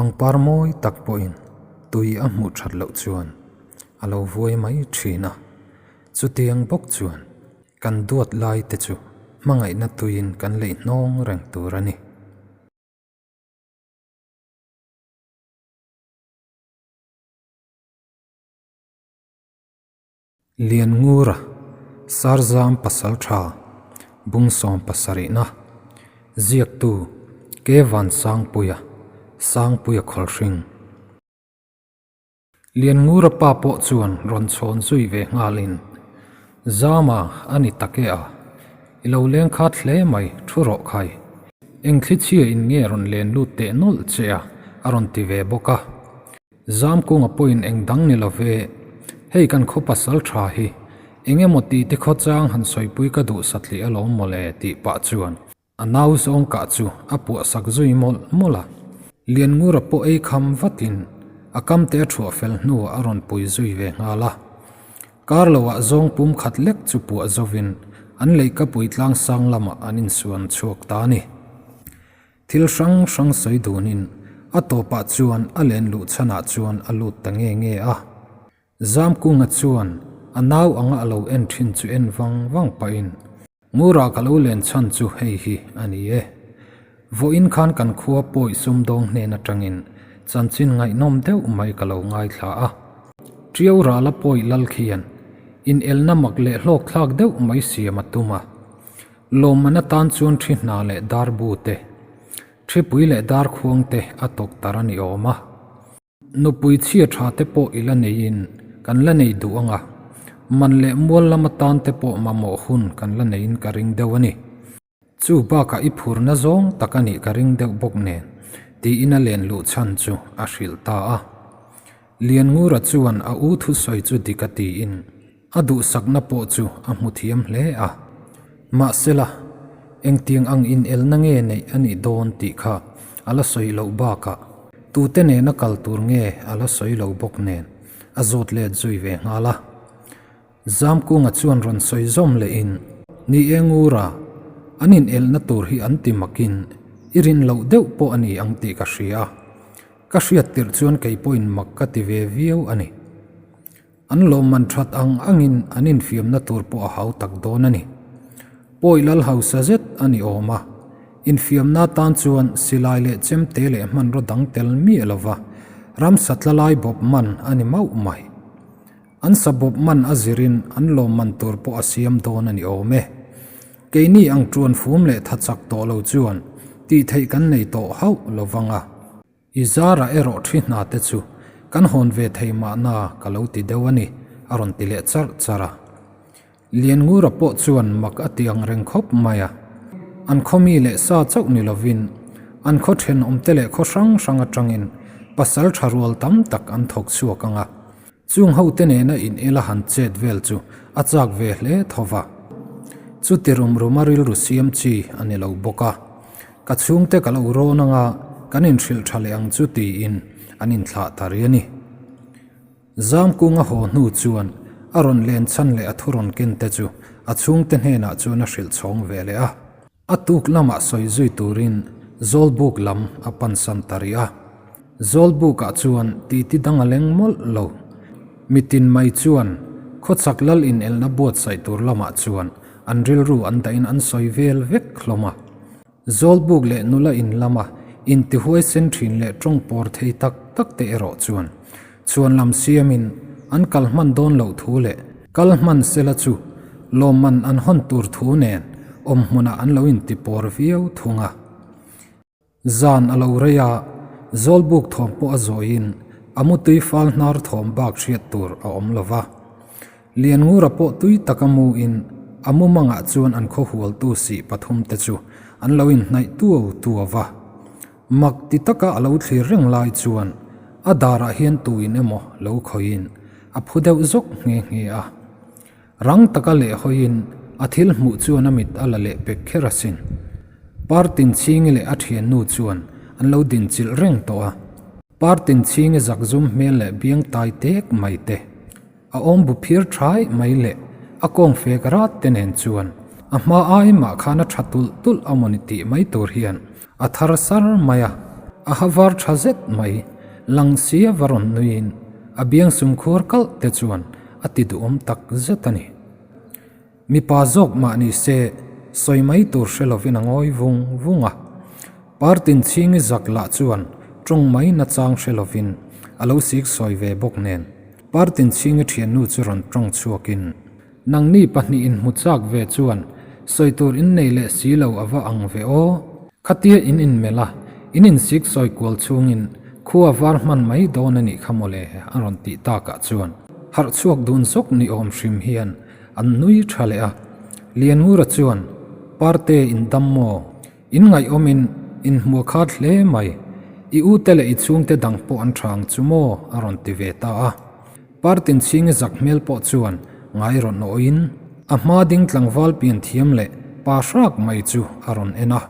Pangpar mawi tak pawhin tui a hmuh that loh chuan a lo vuai mai thin a, chutiang bawk chuan kan duat lai te chu hmangaihna tuiin kan leih hnawng reng tur a ni. Lianngura, Sarzam Pasaltha, Bungsawm pasarihna, Ziaktu, Kevan Sangpuia, Sangpuia Khawlhring. Lianngura pa pawh chuan rawn chhawn zui ve nghalin, Zama a ni tak e a, i lo leng khat hle mai, thu rawh khai. Eng thlichhia in nge rawn len lut teh nawlh che a, a rawn ti ve bawk a. Zamkunga pawhin eng dang ni lo ve, hei kan khaw pasal tha hi, eng emaw tih te khaw chang han sawipui ka duh satliah alawm mawle tih pah chuan a nau zawng kah chu a puah sak zui mawlh mawlh a. Lianngura pawh ei kham vatin a kamte a thuah fel hnuah a rawn pui zui ve nghal a. Kar loah zawng pum khat lek chu puah zovin an leihkapui tlangsang lamah an insuan chhuak ta a ni. Thil hrang hrang sawi dunin a tawpah chuan a len luh chhanah chuan a lut ta nge nge a. Zamkunga chuan a nau anga a lo en thin chu en vang vang pahin, Ngura ka lo len chhan chu hei hi a ni e. Vawiin khan kan khua pawi sumdawng hnen atangin chanchin ngaihnawm deuh mai ka lo ngaithla a. Tiau rala pawi lal khian inelna mak leh hlawkthlak deuh mai siam a tum a. Lawmman atan chuan thi hna leh dar bu te, thipui leh dar khuang te a tawk tar a ni awm a. Nupui chhia tha te pawh i la neiin kan la nei duh ang a, man leh mual lam atan te pawh mamawh hun kan la neiin ka ring deuh a ni. Chu bakah i phurna zawng tak a nih ka ring deuh bawk nen, tiin a len luh chhan chu a hrilh ta a. Lianngura chuan a u thusawi chu dik a tiin, A duhsakna pawh chu a hmu thiam hle a. Mahsela, engtiang ang inelna nge neih a nih dawn tih kha a la sawi loh bakah tute nena kal tur nge a la sawi lo bawk nen a zawt let zui ve nghal a. Zamkunga chuan rawn sawi zawm lehin, Ni e Ngura, an inelna tur hi an ti makin i rin loh deuh pawh a ni ang tih ka hria a, ka hriat tirh chuan kei pawhin mak ka ti ve viau a ni. An lawmman that ang angin an infiamna tur pawh a hau tak dawn a ni. Pawi lal hausa zet a ni awm a, infiamna tan chuan silai leh chemte leh hmanraw dang tel miah lova ramsa tla lai bawp man a ni mauh mai. An sa bawp man a zirin an lawmman tur pawh a siam dawn a ni awm e. Keini ang tuan fum leh tha chak tawh lo chuan tih theih kan nei tawh hauh lovang a. I zara erawh thi hna te chu kan hawn ve thei mahna ka lo ti deuh a ni, a rawn ti leh charh charh a. Lianngura pawh chuan mak a ti ang reng khawp mai a. An khaw mi leh sa chauh ni lovin an khaw thenawmte leh khaw hrang hrang atangin pasal tha rual tam tak an thawk chhuak ang a. Chung hote nena in ela han chet vel chu a chak ve hle tho va. Chuti rum ruma rilru siam chi a ni lo bawk a. Ka chhungte ka lo rawn anga kan inhrilh tha leh ang chu tiin an inthlah ta rih a ni. Zamkunga haw hnu chuan a rawn len chhan leh a thu rawn ken te chu a chhungte hnenah chuan a hrilh chhawng ve leh a. A tuk lamah sawi zui turin Zawlbuk lam a pansan ta rih a. Zawlbukah chuan titi dang a leng mawlh lo. Mitin mai chuan khawchhak lal inelna buatsaih tur lamah chuan an rilru an dahin an sawi vel vek hlawm a. Zawlbuk leh nula in lama intihuaisen thin leh tawng pawr thei tak tak te erawh chuan chhuan lam siamin an kal hman dawn loh thu leh kal hman sela chu lawmman an hawn tur thu nen awm hmunah an lo intipawr viau thung a. Zan a lo rei a, Zawlbuk thawm pawh a zawiin a mutui fal hnar thawm bak hriat tur a awm lo va. Lianngura pawh tui taka muin a mumangah chuan an khaw hualtu sih pathumte chu an lo inhnaih tuau tuau va. Mak ti taka a lo thlir reng lai chuan a darah hian tuin emaw lo khawiin a phu deuh zawk nghe nghe a. Rang taka leh hawiin a thil hmuh chuan a mit a la leh pek kher asin. Partin chhingi leh a thiannu chuan an lo dinchilh reng tawh a. Partin chhingi zakzum hmel leh biang tai tek mai te, a awm bu phir thai mai leh a kawng fek rat te nen chuan a hma ai mah khan a tha tulh tulh a mawni tih mai tur hian a thar sar mai a. A ha var tha zet mai, lang sia va rawn nuiin a biang sum khuar kalh te chuan a ti duhawm tak zet a ni. Mipa zawk mah ni se, sawi mai tur hre lovin a ngawi vung vung a. Partin chhingi zak lah chuan tawng mai nachang hre lovin a lo sik sawi ve bawk nen, Partin chhingi thiannu chu rawn tawng chhuakin, Nangni pahnihin hmu chak ve chuan sawi tur in nei leh si lo a va ang ve aw. Khatia in inmelh a, in insik sawi kual chhungin khua var hman mai dawn a nih kha mawle a rawn tih takah chuan harh chhuak dun zawk ni awm hrim hian an nui tha leh a. Lianngura chuan, Parte in dam maw? In ngaihawmin in hmuh khat hle mai. I ute leh i chhungte dang pawh an tha ang chu maw? a rawn ti ve ta a. Partin chhingi zak hmel pawh chuan ngai rawn awhin a hma ding tlangval pian thiam leh pa hrak mai chu a rawn en a.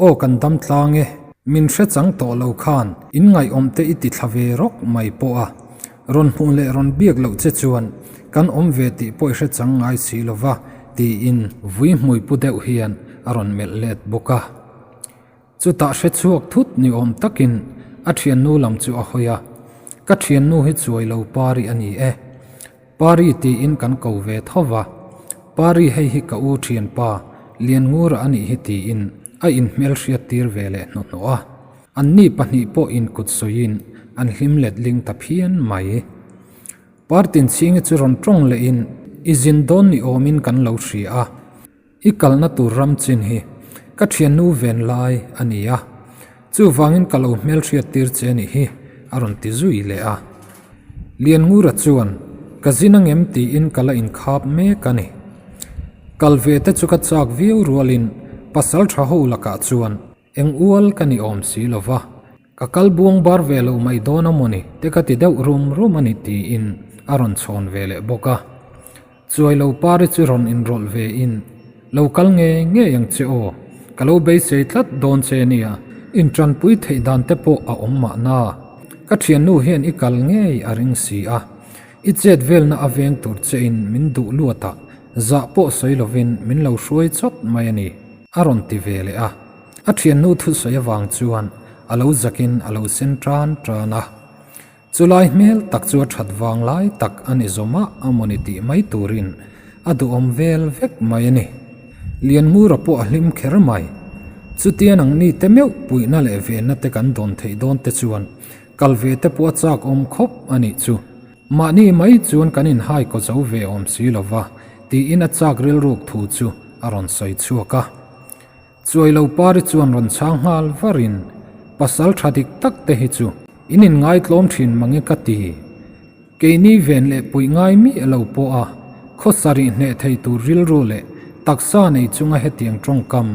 Aw kan dam tlang e, min hre chang tawh lo khan in ngaihawm te i ti thla ve rawk mai pawh a. Rawn hmuh leh rawn biak loh che chuan kan awm ve tih pawh i hre chang ngai si lo va tiin vui hmui pu deuh hian a rawn melh let bawk a. Chutah hre chhuak thut ni awm takin a thiannu lam chu a hawi a, Ka thiannu hi chuai lo Pari a ni e. Pari tiin kan ko ve tho va, Pari hei hi ka u thianpa Lianngura a nih hi tiin a inhmelhriat tir ve leh hnuhnawh a. Anni pahnih pawh inkut sawiin an hlim letling ta phian mai. Partin chhingi chu rawn tawng lehin i zin dawn ni awmin kan lo hria a. I kalna tur ram chin hi ka thiannu ven lai a ni a, chuvangin ka lo hmelhriat tir che a nih hi, a rawn ti zui leh a. Lianngura chuan, Ka zin angem tiin ka la inkhap mek a ni. Kal ve te chu ka chak viau rualin pasal tha ho lakah chuan eng ual ka ni awm si lo va, ka kal buang bar ve lo mai dawn a mawni te ka ti deuh rum rum a ni tiin a rawn chhawn ve leh bawk a. Chuai lo pari chu rawn inrawlh ve in, Lo kal ngei ngei ang che aw, ka lo beisei tlat dawn che nia, intanpui theih dan te pawh a awm mahna. Ka thiannu hian i kal ngei a ring si a, i chet velna a veng tur che in min duh luat a, zah pawh sawi lovin min lo hruai chawt mai a ni, a rawn ti ve leh a. A thiannu thusawi avang chuan a lo zakin a lo sen tan tan a. Chulai hmel tak chu a that vang lai tak a ni zawmah a mawni tih mai turin a duhawm vel vek mai a ni. Lianngura pawh a hlim kher mai. Chutia nangni te meuh puihna leh venna te kan dawn theih dawn te chuan kal ve te pawh a chak awm khawp a nih chu. Mahni mai chuan kan inhai kaw zo ve awm si lova tiin a chak rilruk thu chu a rawn sawi chhuak a. Chuai lo pari chuan rawn chhang nghal varin, Pasal tha dik tak te hi chu in inngaitlawm thin mange ka ti. Keini ven leh puih ngai miah lo pawh a khawsarih hneh thei tur rilru leh taksa nei chunga hetiang tawngkam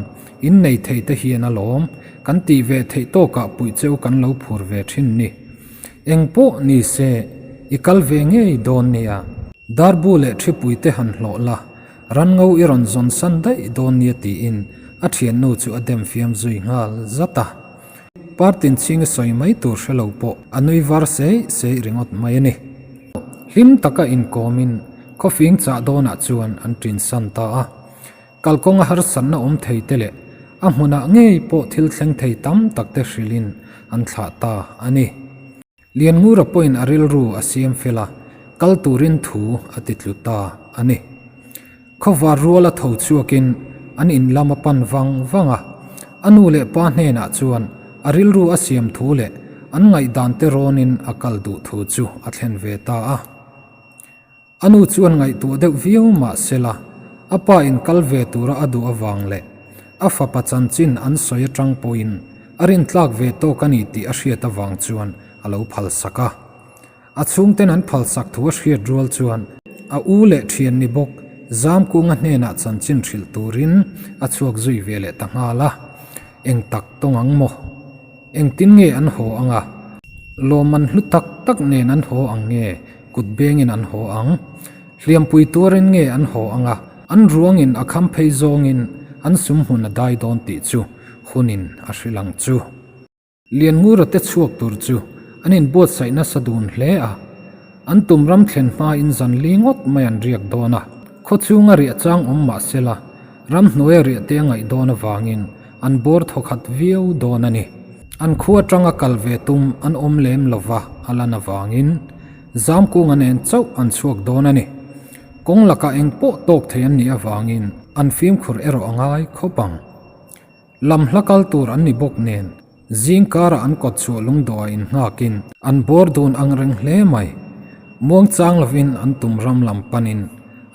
in nei thei te hian alawm kan tih ve theih tawkah puih cheu kan lo phur ve thin ni. Eng pawh ni se i kal ve ngei dawn nia. Darbu leh thipui te han hlawh la Ranngo i rawn zawn san daih dawn nia tiin a thiannu chu a dem fiam zui nghal zat a. Partin chhinga sawi mai tur hre lo pawh a nui var seih seih ringawt mai a ni. Hlim taka inkawmin khawfing chah dawnah chuan an ṭin san ta a. Kalkawnga harsatna awm thei te leh a hmunah ngei pawh thil thleng thei tam tak te hrilhin an thlah ta a ni. Lianngura pawhin a rilru a siam fel a, kal turin thu a ti tlu ta a ni. Khawvar ruala tho chhuakin an in lam a pan vang vang a, a nu leh pa hnenah chuan a rilru a siam thu leh an ngaihdan te rawnin a kal duh thu chu a thlen ve ta a. A nu chuan ngaihtuah deuh viau mah sela, a pa in kal ve tura a duh avang leh a fapa chanchin an sawi atang pawhin a rintlak ve tawk a ni tih a hriat avang chuan a lo phalsak a. A chhungten an phalsak thu a hriat rual chuan a u leh thian ni bawk Zamkunga hnenah chanchin hrilh turin a chhuak zui ve leh ta nghal a. Eng tak tawng ang maw? Engtin nge an haw ang a? Lawmman hlu tak tak nen an haw ang nge? Kut bengin an haw ang. Hliampui tuarin nge an haw ang a, an ruangin a kham phei zawngin an sum hmun a dai dawn tih chu hunin a hrilh ang chu. Lianngura te chhuak tur chu an inbuatsaih nasa dun hle a, an tum ram thlen hmain zan li ngawt mai an riak dawn a, khawchhunga riah chang awm mah sela ramhnuaia riah te a ngaih dawn avangin an bawr thawkhat viau dawn a ni. An khua atanga kal ve tum an awm lem lova a lan avangin Zamkunga nen chauh an chhuak dawn a ni. Kawng lakah eng pawh tawk thei an nih avangin an fimkhur erawh a ngai khawp ang. Lam hla kal tur an ni bawk nen zing karah an kawt chhuah lungdawhah innghakin an bawr dun ang reng hle mai. Muang chang lovin an tum ram lam panin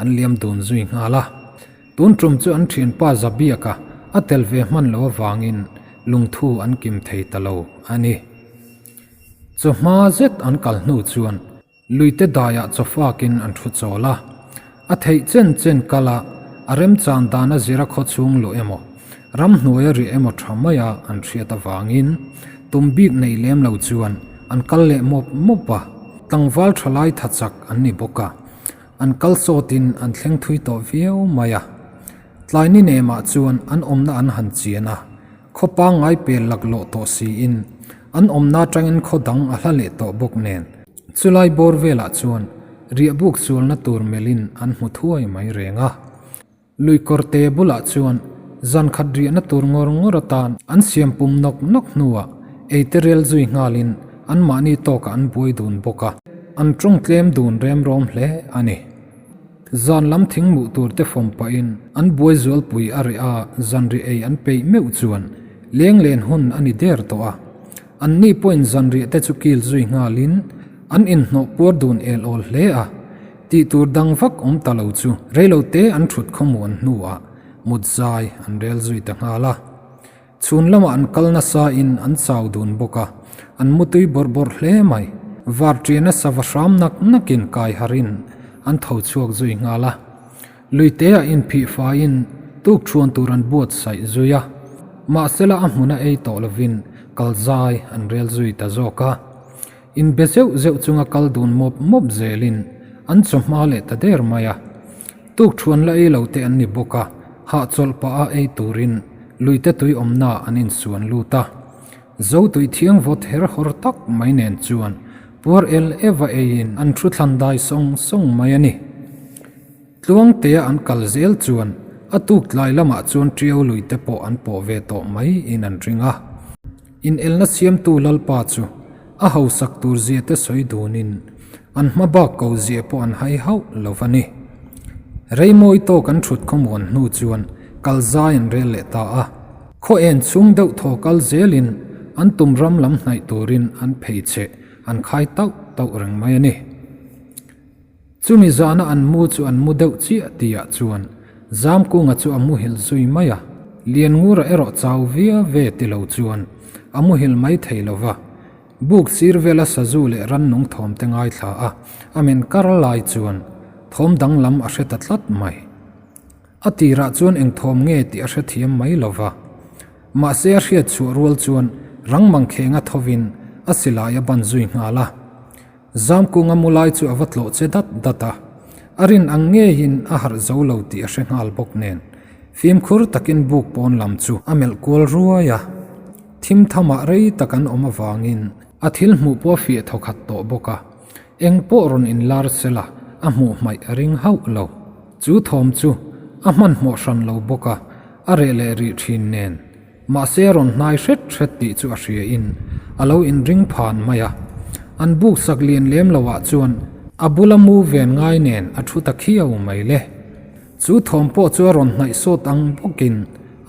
an liam dun zui nghal a. Tun tum chu an thianpa Zabiaka a tel ve hman lo avangin lungthu an kim thei ta lo a ni. Chawhma zet an kal hnu chuan luite daiah chawfakin an thu chawl a. A theih chen chen kal a, a remchan dan a zira khaw chhung luh emaw, ramhnuai a rih emaw tha maia an hriat avangin tum bik nei lem lo chuan an kal leh mawp mawp a. Tlangval thalai tha chak an ni bawk a. An kal sawtin an thleng thui tawh viau mai a. Tlai ni nemah chuan an awmna an han chian a, khaw pangngai pel laklawh tawh siin an awmna atangin khaw dang a hla leh tawh bawk nen. Chulai bawr velah chuan riahbuk sualna tur melhin an hmu thuai mai reng a. Lui kawrte bulah chuan zan khat riahna tur ngawr ngawr atan an siam pum nawk nawk hnuah eite rel zui nghalin anmahni tawkah an buai dun bawk a, an tawng tlem dun remrawm hle a ni. Zan lam thing muh tur te fawm pahin an buai zualpui a reh a, zanriah ei an peih meuh chuan leng len hun a ni der tawh a. Anni pawhin zanriah te chu kil zui nghalin an inhnawh puar dun el awl hle a. Tih tur dang vak awm ta lo chu reilo te an thut khawmuan hnuah mut zai an rel zui ta nghal a. Chhun lamah an kal nasa in an chau dun bawk a, an mutui bawrh bawrh hle mai. Var ṭiana sava hram nak nakin kai harin an tho chhuak zui nghal a. Luiteah inphih faiin tuk ṭhuan tur an buatsaih zui a, mahsela a hmuna ei tawh lovin kal zai an rel zui ta zawk a. Inbe zeuh zeuh chunga kal dun mawp mawp zelin an chawhma leh ta der mai a. Tuk thuan la ei lo te an ni bawk a, hahchawlh pah a ei turin luite tui awmna an insuan lut a. Zo tui thiang vawt her hawr tak mai nen chuan puar el eva eiin an thu thlan dai sawng sawng mai a ni. Tluangtea an kal zel chuan a tuk tlai lamah chuan Ṭiau lui te pawh an pawh ve tawh mai in an ring a. Inelna siamtu Lalpa chu a hausak tur zia te sawi dunin an hma bak ko zia pawh an hai hauh lo va ni. Reimawi tawk an ṭhut khawmuan hnu chuan kal zai an rel leh ta a. Khaw en chhung deuh thaw kal zelin an tum ram lam hnaih turin an pheichheh an khai tauh tauh reng mai a ni. Chumi zana an mu chu an mu deuh chiah tihah chuan Zamkunga chu a muhil zui mai a, Lianngura erawh chau via ve ti lo chuan a muhil mai thei lo va. Buk sir vela sazu leh rannung thawm te ngaithla a, a men kar lai chuan thawm danglam a hre ta tlat mai. A tirah chuan eng thawm nge tih a hrethiam mai lo va. Mahse a hriat chhuah rual chuan rang mangkhenga thovin a silai a ban zui nghal a. Zamkunga mu lai chu a va tlawh che dat dat a, a rin ang ngeiin a harh zo lo tih a hre nghal bawk nen, fimkhur takin buk pawn lam chu a melh kual ruai a. Thim thamah rei tak an awm avangin a thil hmuh pawh a fiah thawkhat tawh bawk a, eng pawh rawn inlar sela a hmuh hmaih a ring hauh lo. Chu thawm chu a hmanhmawh hran lo bawk a, a reh leh rih thin nen. Mahse a rawn hnai hret hret tih chu a hria in a lo inring phan mai a. An buk sak lian lem lo ah chuan a bula mu ven ngai nen a thu ta khiau mai le. Chu thawm pawh chu a rawn hnaih sawt ang bawkin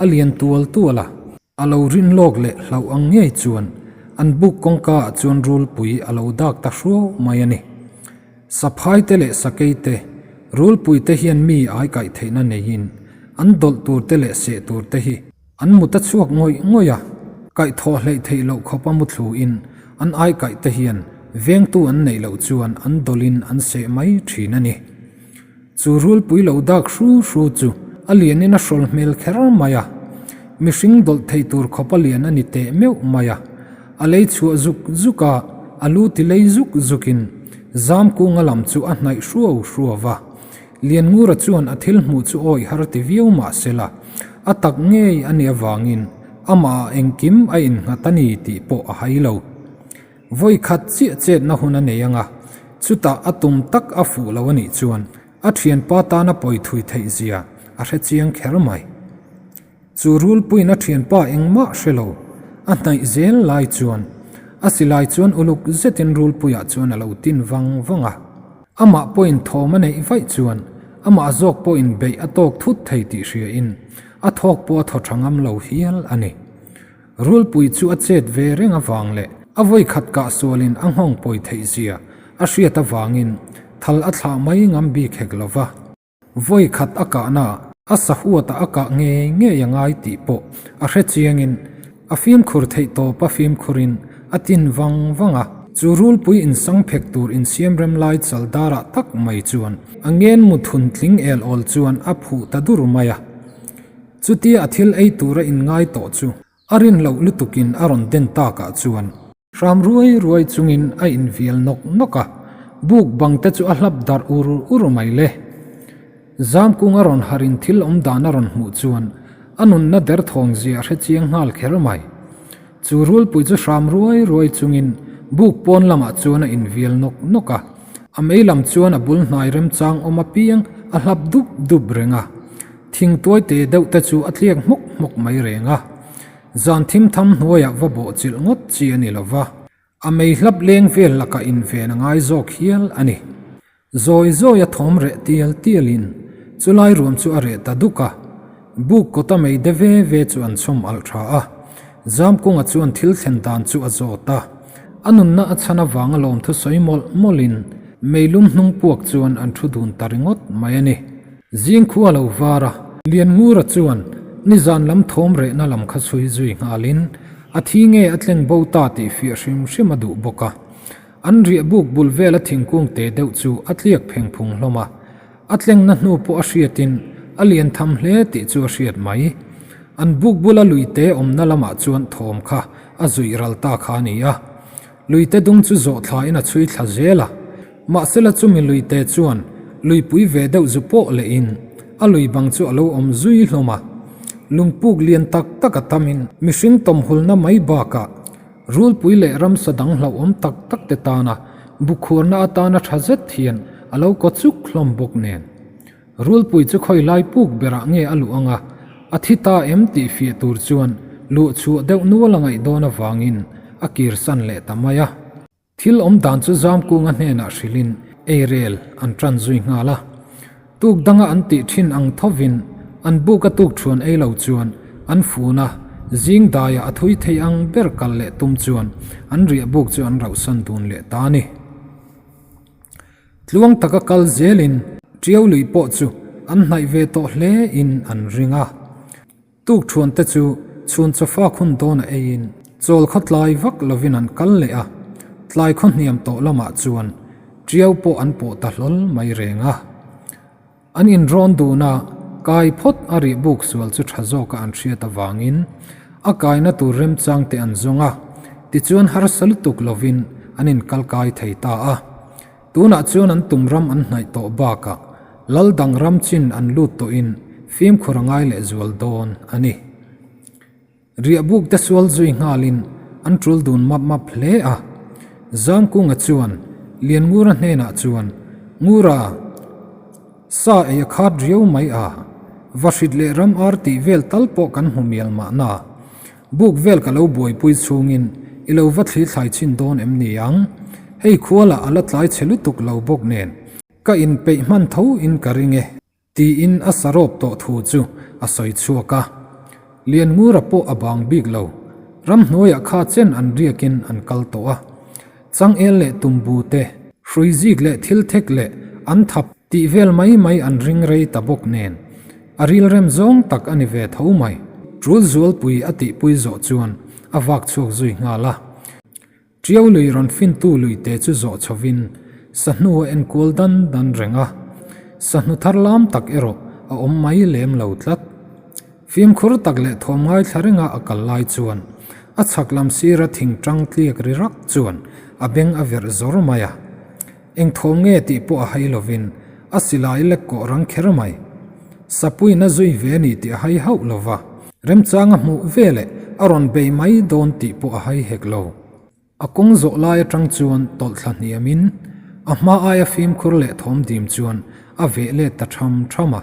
a lian tual tual a. A lo rin lawk leh hlauh ang ngei chuan an buk kawngka ah chuan rulpui a lo dak ta hruau mai a ni. Saphai te leh sakei te, rulpui te hian mi ai kaih theihna neiin an dawlh tur te leh seh tur te hi an mut a chhuak ngawih ngawih a, kaihthawh hleih theih loh khawpa muthluin an ai kaih te hian vengtu an neih loh chuan an dawlhin an seh mai thin a ni. Chu rulpui lo dak hru hru chu a lianin a hrawl hmel kher mai a, mihring dawlh thei tur khawpa lian a ni teh meuh mai a, a lei chhuah zuk zuk a, a lu ti lei zuk zukin Zamkunga lam chu a hnaih hruau hruau va. Lianngura chuan a thil hmuh chu awih har ti viau mah sela, a tak ngei a nih avangin amah ah engkim a innghat a ni tih pawh a hai lo. Vawi khat chiah chetna hun a nei anga, chutah a tum tak a fuh lo a nih chuan a thianpa tana pawi thui theih zia a hre chiang kher mai. Chu rulpuiin a thianpa engmah hre lo. a hnaih zel lai chuan a silai chuan uluk zetin rulpuiah chuan a lo tin vang vang a. Amah pawhin thawm a neih vaih chuan amah zawk pawhin beih a tawk thut thei tih hriain a thawk pawh a thaw tha ngam lo hial a ni. Rulpui chu a chet ve reng avang leh a vawi khat kah sualin a nghawng pawi theih zia a hriat avangin thal a thlah mai ngam bik hek lo va. Vawi khat a kahna a sahuatah a kah ngei ngei a ngai tih pawh a hre chiangin a fimkhur theih tawp a fimkhurin a tin vang vang a. Chu rulpui insang phek tur insiam rem lai chal darah tak mai chuan a ngen mu thun tling el awl chuan a phuh ta dur mai a. Chutia a thil ei tura inngai tawh chu a rin loh lutukin a rawn den takah chuan Hram ruai ruai chungin a invial nawk nawk a, buk bang te chu a hlap darh ur ur mai le. Zamkung a rawn harin thil awm dan a rawn hmuh chuan a nunna derthawng zia a hre chiang nghal kher mai. Chu rulpui chu hram ruai ruai chungin buk pawn lamah chuan a invial nawk nawk a, a mei lam chuan a bul hnai remchang awm apiang a hlap dup dup reng a, thingtuai te deuh te chu a tliak hmawk hmawk mai reng a. Zan thim tham hnuaiah va bawh chilh ngawt chi a ni lo va, a mei hlap leng vel lakah inven a ngai zawk hial a ni. Zawi zawi a thawm reh tial tialin chulai ruam chu a reh ta duk a, buk kawta mei de ve ve chu an chhawm alh tha a, Zamkunga chuan thil thlen dan chu a zawt a. A nunna a chhan avanga lawmthu sawi mawlh mawlhin meilum hnung puak chuan an thu dun ta ringawt mai a ni. Zing khu a lo var a, Lianngura chuan nizan lam thawm rehna lam kha chhui zui nghalin a thi nge a tleng bo ta tih fiah hrim hrim a duh bawk a. An riah buk bul vela thingkung te deuh chu a tliak pheng phung hlawm a, a tlengna hnu pawh a hriatin a lian tham hle tih chu a hriat mai. An buk bula luite awmna lamah chuan thawm kha a zuih ral ta kha a ni a. Luite dung chu zawh thlain a chhui thla zel a. Mahsela chumi luite chuan luipui ve deuh zu pawh lehin a lui bang chu a lo awm zui hlawm a. Lungpuk lian tak tak a tamin mihring tawmhulna mai bakah rulpui leh ramsa dang hlauhawm tak tak te tana bukhuarna atana tha zet hian a lo kaw chuk hlawm bawk nen. Rulpui chu khawi lai puk berah nge a luh anga a thi ta em tih fiah tur chuan luh chhuah deuh nual a ngaih dawn avangin a kirsan leh ta mai a. Thil awm dan chu Zamkunga hnenah hrilhin eirel an tan zui nghal a. Tuk danga an tih thin ang thovin an buk a tuk thuan ei lo chuan an fun a, zing daiah a thui thei ang ber kal leh tum chuan an riah buk chu an rauhsan dun leh ta a ni. Tluang taka kal zelin Tiau lui pawh chu an hnaih ve tawh hle in an ring a. Tuk thuan te chu chhun chawfa khun dawn a eiin chawl khaw tlai vak lovin an kal leh a, tlai khaw hniam tawh lamah chuan Tiau pawh an pawh ta hlawl mai reng a. An inrawn dun a, kai phawt a rih buk sual chu tha zawka an hriat avangin a kaina tur remchang te an zawng a, tichuan harsa lutuk lovin an inkal kai thei ta a. Tunah chuan an tum ram an hnaih tawh bakah lal dang ram chin an lut tawhin fimkhur a ngai leh zual dawn a ni. Riahbuk te sual zui nghalin an tul dun map map hle a. Zamkunga chuan Lianngura hnenah chuan, Ngura, sa ei a khat riau mai a, vahrit leh ram ar tih vel tal pawh kan hmu mial mahna. Buk vel ka lo buaipui chhungin i lo va thli thlai chhin dawn em ni ang? Hei khualah a la tlai chhe lutuk lo bawk nen ka inpeih hman tho in ka ring e, tiin a sarawp tawh thu chu a sawi chhuak a. Lianngura pawh a bang bik lo, ramhnuaiah kha chen an riakin an kal tawh a. Changel leh tumbu te, hrui zik leh thil thek leh an thap tih vel mai mai an ring rei ta bawk nen, a rilrem zawng tak a ni ve tho mai. Tul zualpui a tihpui zawh chuan a vak chhuak zui nghal a. Tiau lui rawn fintu luite chu zawh chhovin sahnu a enkual dan dan reng a, sahnu thar lam tak erawh a awm mai lem lo tlat. Fimkhur tak leh thawm ngaithla renga a kal lai chuan a chhak lam sira thing tang tliak ri rak chuan a beng a verh zawr mai a. Eng thawm nge tih pawh a hai lovin a silai lek kawh rang kher mai. Sapuiin a zui ve ni tih a hai hauh lo va, remchang a hmuh veleh a rawn bei mai dawn tih pawh a hai hek lo. A kawng zawh lai atang chuan tawlh thla hniamin a hma aia fimkhur leh thawm dim chuan a veh let ta tham tham a.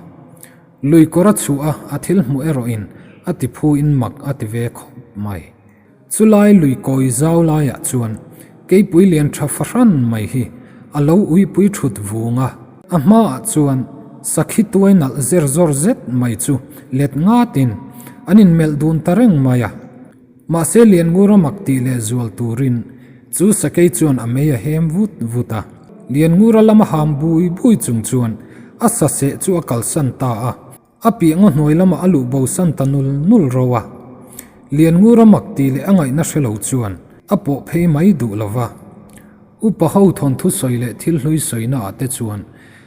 Lui kawr a chhuah a, a thil hmuh erawhin a ti phuin mak a ti ve khawp mai. Chulai lui kawi zau laiah chuan keipui lian tha fahran mai hi a lo uipui thut vung a. A hmaah chuan sakhi tuai nalh zer zawr zet mai chu let ngatin an inmelh dun ta reng mai a. Mahse Lianngura mak tih leh zual turin chu sakei chuan a mei a hem vut vut a. Lianngura lama ham bui bui chung chuan a saseh chu a kalsan ta a. A piah ngaw hnuai lamah a luh bosan ta nul nul ro a. Lianngura mak tih leh a ngaihna hre lo chuan a pawh phei mai duh lo va. Upa ho thawnthu sawi leh thil hlui sawina ah te chuan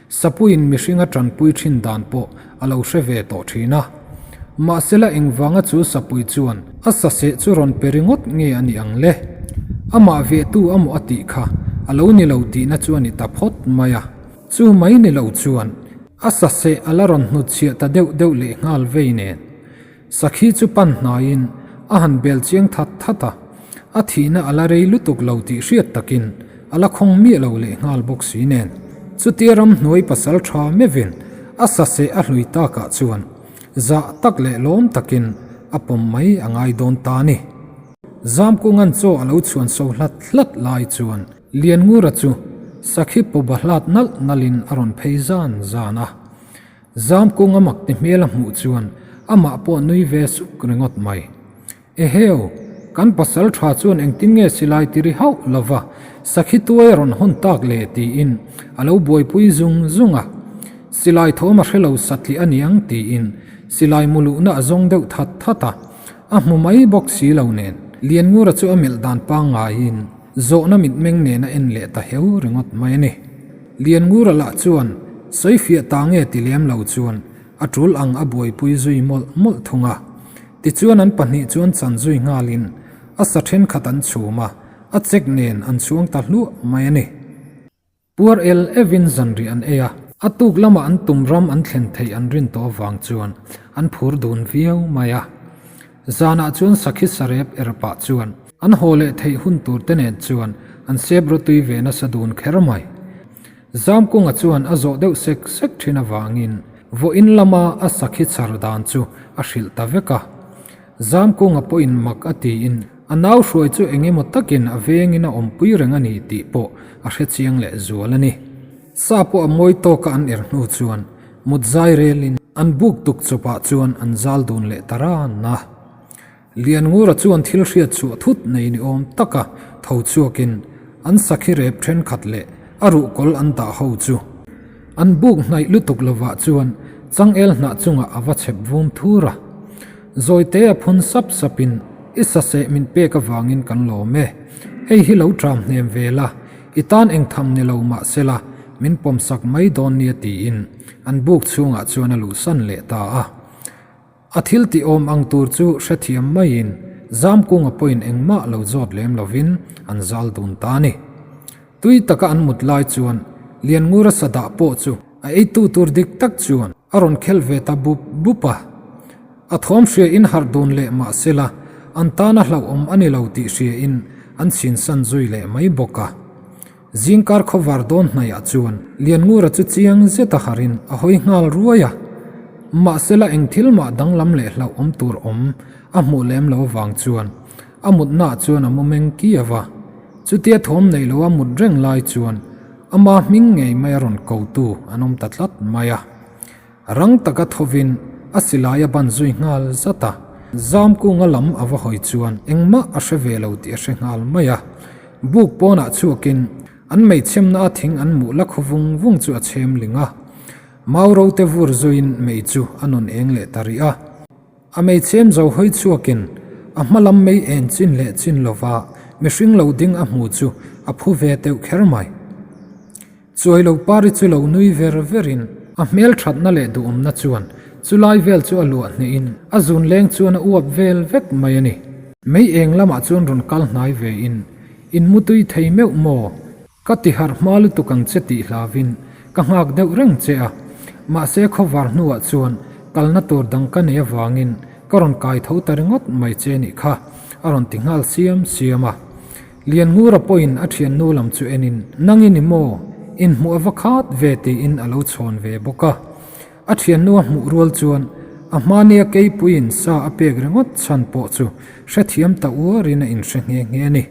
Sapuiin mihring a tanpui thin dan pawh a lo hre ve tawh thin a. Mahsela engvanga chu Sapui chuan a saseh chu rawn pe ringawt nge a nih ang le? Amah vehtu amaw a tih kha a lo ni lo tihna chu a ni ta phawt mai a. Chu mai ni lo chuan a saseh a la rawn hnutchhiah ta deuh deuh leh nghal vei nen. Sakhi chu pan hnaiin a han bel chiang that that a, a thihna a la rei lutuk lo tih hriat takin a la khawng miah lo leh nghal bawk si nen. Chutia ramhnuai pasal tha mevin a saseh a hlui takah chuan zah tak leh lawm takin a pawm mai a ngai dawn ta a ni. Zamkunga'n chaw a lo chhuan so hlat hlat lai chuan Lianngura chu sakhi pawba hlat nalh nalhin a rawn phei zan zan a. Zamkung a mak ti hmel a hmuh chuan amah pawh nui ve suk ringawt mai. Eheu, kan pasal tha chuan engtin nge silai ti ri hauh lova sakhi tuai a rawn hawn tak le tiin a lo buaipui zung zung a. Silai thawm a hrelo satliah a niang tiin silai mu luhna a zawng deuh that that a, a hmu mai bawk si lo nen Lianngura chu a melh dan pangngaiin zawhna mitmeng nen a en leh ta heu ringawt mai a ni. Lianngura lah chuan sawifiah ta nge ti lem lo chuan a tul ang a buaipui zui mawlh mawlh thung a. Tichuan an pahnih chuan chan zui nghalin a sa thenkhat an chhum a, a chek nen an chhuang ta hluah mai a ni. Puar el evin zanriah an ei a, a tuk lama an tum ram an thlen theih an rin tawh avang chuan an phur dun viau mai a. Zanah chuan sakhi sarep er pah chuan an haw leh theih hun tur te nen chuan an sep rawtui ve nasa dun kher mai. Zamkunga chuan a zawh deuh sek sek thin avangin vawiin lama a sakhi chhar dan chu a hrilh ta vek a. Zamkunga pawhin mak a tiin a nau hruai chu eng emaw takin a vengin a awmpui reng a ni tih pawh a hre chiang leh zual a ni. Sa pawh a mawi tawka an er hnu chuan mut zai relin an buk tuk chawpah chuan an zal dun leh ta ran a. Lianngura chuan thil hriat chhuah thut nei ni awm taka tho chhuakin an sakhi rep thenkhat leh a ruhkawl an dah ho chu an buk hnaih lutuk lovah chuan changel hnah chungah a va chhep vum thur a. Zawite a phun sap sapin, I saseh min pek avangin kan lawm e. Hei hi lo ṭam hnem ve la, i tan eng tham ni lo mah sela, min pawmsak mai dawn nia tiin an buk chhungah chuan a luhsan leh ta a. A thil tih awm ang tur chu hrethiam maiin Zamkunga pawhin engmah lo zawt lem lovin an zal dun ta a ni. Tui taka an mut lai chuan Lianngura sadah pawh chu a eitu tur dik tak chuan a rawn khelh ve ta bup bup a. A thawm hria in harh dun leh mah sela an tana hlauhawm a ni lo tih hria in an chhinsan zui leh mai bawk a. Zingkar khawvar dawn hnaihah chuan Lianngura chu chiang zeta harhin a hawi nghal ruai a. Mahsela eng thil mah danglam leh hlauhawm tur awm a hmuh lem lo avang chuan a mutnaah chuan a mu meng kiau a. Chutia thawm nei loa mut reng lai chuan ama hming ngei mai a rawn kotu an awm ta tlat mai a. Rang taka thovin a silai a ban zui nghal zat a, Zamkunga lam a va hawi chuan engmah a hre ve lo tih a hre nghal mai a. Buk pawnah chhuakin an meichhemna a thing an muh la khaw vung vung chu a chhem ling a. Mau rote vur zuiin mei chu a nawn eng leh ta rih a. A meichhem zo hawi chhuakin a hma lam mei en chin leh chin lova mihring lo ding a hmu chu a phu ve teuh kher mai. Chuai lo pari chu lo nui ver verin a hmel thatna leh duhawmna chuan chulai vel chu a luah hnehin a zun leng chuan a uap vel vek mai a ni. Mei eng lamah chuan rawn kal hnai vein, In mutui thei meuh maw? Ka ti harh hma lutuk ang che tih hlavin ka nghak deuh reng che a, mahse khawvar hnuah chuan kalna tur dang ka nei avangin ka rawn kai tho ta ringawt mai che nih kha, a rawn ti nghal siam siam a. Lianngura pawhin a thiannu lam chu enin, Nang i ni maw? Inhmuh a va khat ve tiin a lo chhawn ve bawk a. A thiannu a hmuh rual chuan. A hmania keipuiin sa a pek ringawt chhan pawh chu hrethiam ta uarin a inhre nghe nghe a ni.